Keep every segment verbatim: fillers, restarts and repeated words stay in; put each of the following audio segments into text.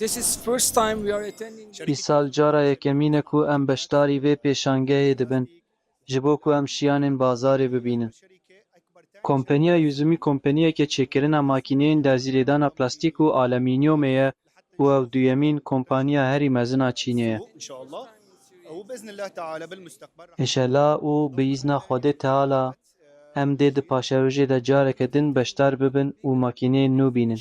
This is first time we are attending. Îsal cara yekemîn e ku em beşdarî vê pêşangehê dibin, ji bo ku em şiyanên bazarê bibînin. Kompaniya Yuzumi kompaniyeke çêkirina makîneyên derzîlêdana plastîk û alemînyomê ye û ew duyemîn kompaniya herî mezin a Çînê ye. إن شاء الله. وبإذن الله تعالى بالمستقبل رح Înşela û bi îzna Xwedê Teala em dê di paşerojê de careke din beşdar bibin û makîneyên nû bînin.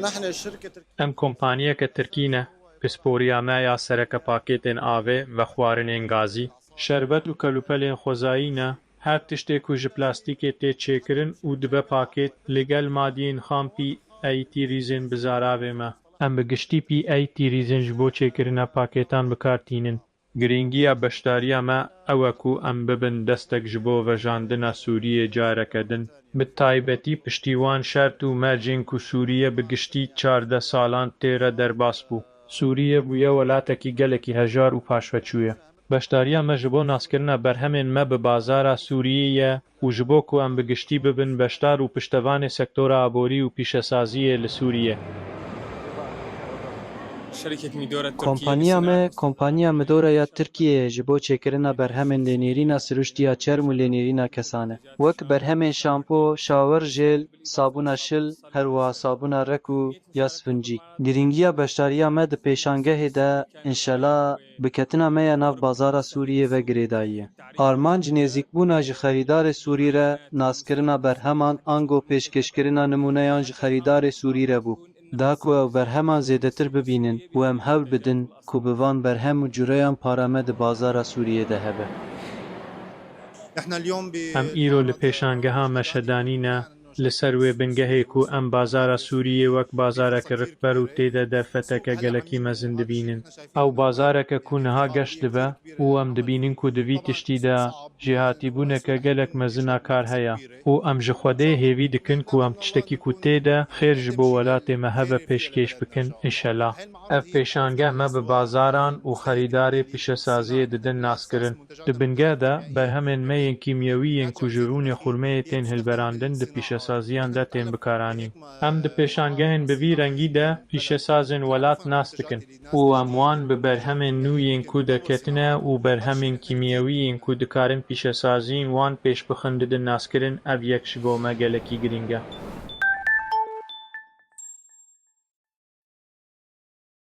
نحن شركة Em kompaniyeke tirkî ne. Pisporiya me ya sereke pakêtên avê, vexwarinên gazî, şerbet û kelûpelên xwezayî ne. Her tiştê ku ji plastîkê tê çêkirin û dibe pakêt, li gel madiyên xam P E T rîzên bi zaravê me. Em bi giştî P E T rîzên ji bo çêkirina pakêtan bi kar tînin. Girîngiya beşdariya me ew e ku em bibin destek ji bo vejandina Sûriyê careke din. Bi taybetî piştî wan şert û mercên ku Sûriye bi giştî çardeh salan tê re derbas bû. Sûriye bûye welatekî gelekî hejar û paşveçûye. Beşdariya me ji bo naskirina berhemên me bi bazara Sûriyê ye û ji bo ku em bi giştî bibin beşdar û piştevanê sektora aborî û pîşesaziyê li Sûriye. شركة ميدورا التركية Kompaniya لصناعة me, kompaniya Midora ya Tirkiyeyê ji bo çêkirina berhemên lênêrîna siruştiya çerm û lênêrîna kesan e. Wek berhemên şampo, şawer jêl, sabûna şil, her wiha sabûna rek û ya sfincî. Girîngiya beşdariya me di pêşangehê de, înşela, bi ketina me ya nav bazara Sûriyê ve girêdayî ye. Armanc nêzîkbûna ji xerîdarê Sûrî re, naskirina berheman ango pêşkêşkirina nimûneyan ji xerîdarê Sûrî re bû. Da ku ew berheman zêdetir bibînin û em hewl bidin ku bi van berhem û cureyan para me di bazara Sûriyê de hebe. نحن اليوم ب Em îro li pêşangeha me şedanî ne, li ser wê bingehê ku em bazara Sûriyê wek bazareke rikber û tê de derfeteke gelekî mezin dibînin. Ew bazareke ku niha geş dibe û em dibînin ku di vî tiştî de jêhatîbûneke gelek mezin a kar heye û em ji Xwedê hêvî dikin ku em tiştekî ku tê de xêr ji bo welatê me hebe pêşkêş bikin, înşela. Ev pêşangeh me bi bazaran û xerîdarê pîşesaziyê didin naskirin. Di bingeh de, berhemên me yên kîmyewî yên ku ji rûnê xurmeyê tên hilberandin di pîşesaziyan de tên bikaranîn. Em di pêşangehên bi vî rengî de pîşesazên welat nas dikin û em wan bi berhemên nû yên ku derketine û berhemên kîmyewî yên ku dikarin pîşesaziyên wan pêş bixin didin naskirin, ev yek ji bo me gelekî girîng e.